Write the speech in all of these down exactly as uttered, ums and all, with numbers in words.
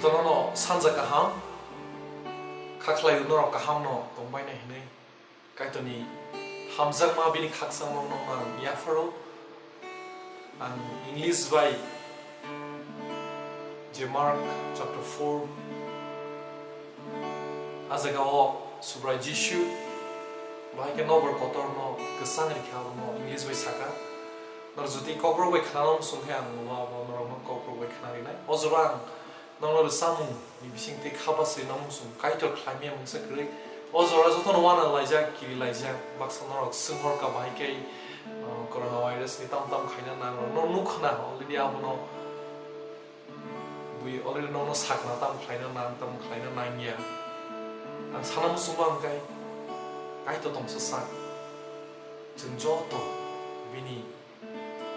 Nono sanja kaham, kha khlaio norok kaham no tongbainai hinwi. Kaitorni hamjakma bini khakchangma no ang yapharo. Ang English bai je Mark chapter four, a jaga o Subrai Jisu bahai khe nokbar kotor no kwchang rikha, abono English bai saka. Nor jodi kokrok bai khnana muchung khe ang ulo abo norok no kokrok bai khna rinai. O jora ang Nokno rwchapmung ni bising tei kha bwswino muchung Kaitor khlaimaya mungsa kwrwi. O jora jotono uana laijak, kiri laijak, baksa norok swngmorka bahai khe, uh, corona virus ni tam tam khaina nang rok. Nok nukhna already abono bui already nokno sakna tam khlaina nang, tam khlaina nangya. Ang sana muchungma hwnkhe Kaitor tongsa sak. Chwng joto bini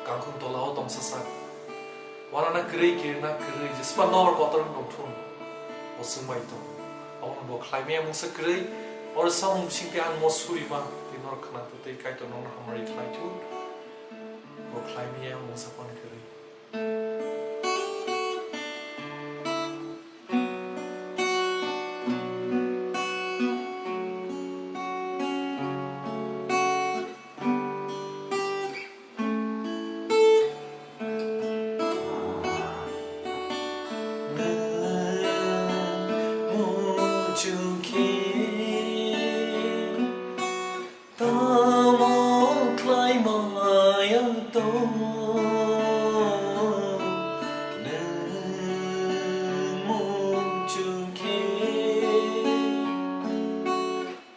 Kangkhung tola o tongsa sak. Wanana kwrwi, kirina kwrwi, jespa nokbar kotor wng tongthun. Bo chwng bai tong. Abono bo khlaimaya mungsa kwrwi. Oro samung bising tei ang mo surima, tei norok khna tei Kaitor nokno hamari khlai thu. Bo khlaimaya mungsa pan kwrwi. Nwng muchung khe tamo khlai maya tong? Nwng muchung khe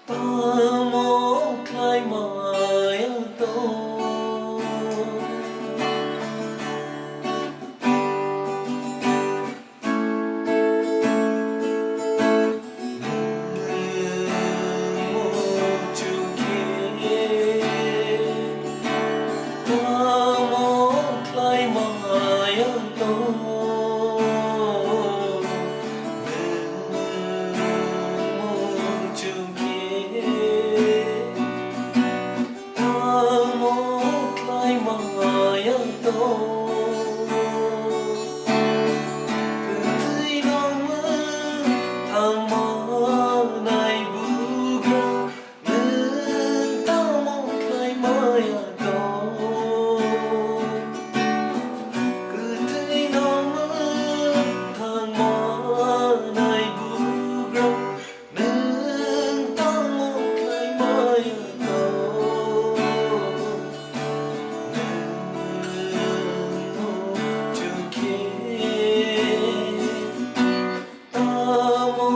tamo khlai maya tong? Nwng muchung khe tamo khlai maya tong? Nwng muchung khe tamo khlai maya tong? Kwthwi nangmung thangmanai bugra, nwng tamo khlai maya tong? Kwthwi nangmung thangmanai bugra, nwng tamo khlai maya tong? Nwng muchung khe tamo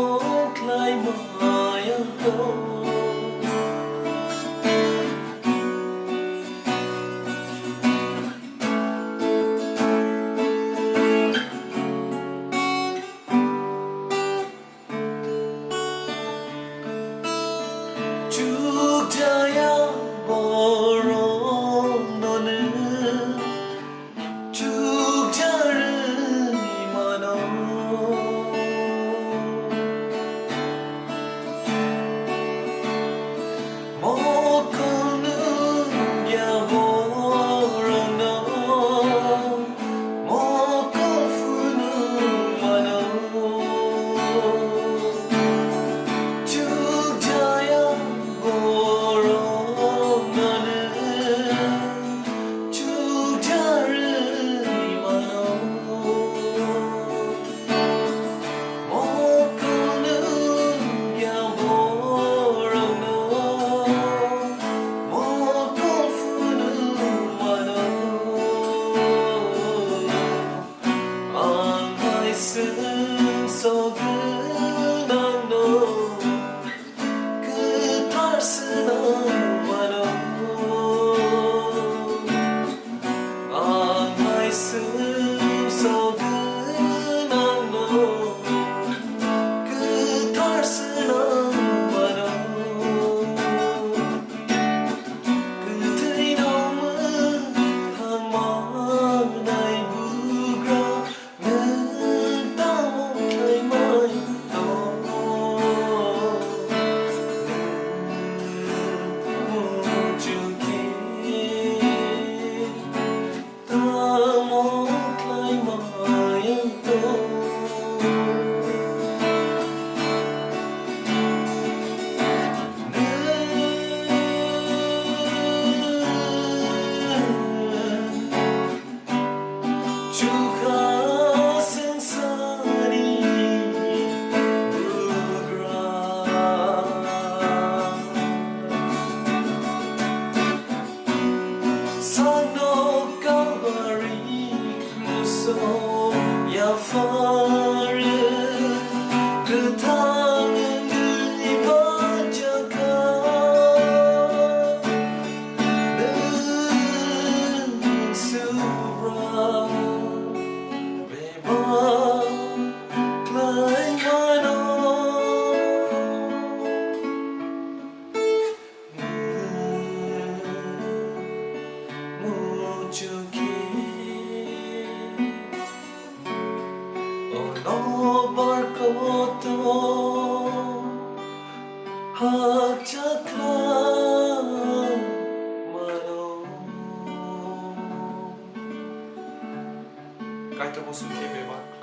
khlai maya tong? Chukjaya borokno nwng chukjarwi mano. Mokol nukya borokno mokol phunuk mano. Chukjaya borokno nwng chukjarwi mano. Mokol nukya borokno mokol phunuk mano. Ang hai chwng sogwi nangno kwthar swnam mano. Ang hai chwng sogwi nangno kwthar swnam mano. Kwthwi nangmung thangmanai bugra, nwng tamo khlai maya tong? Nwng Chukhi, ono bar koto hakchakla mano. Kaitor bo sukhi bebak.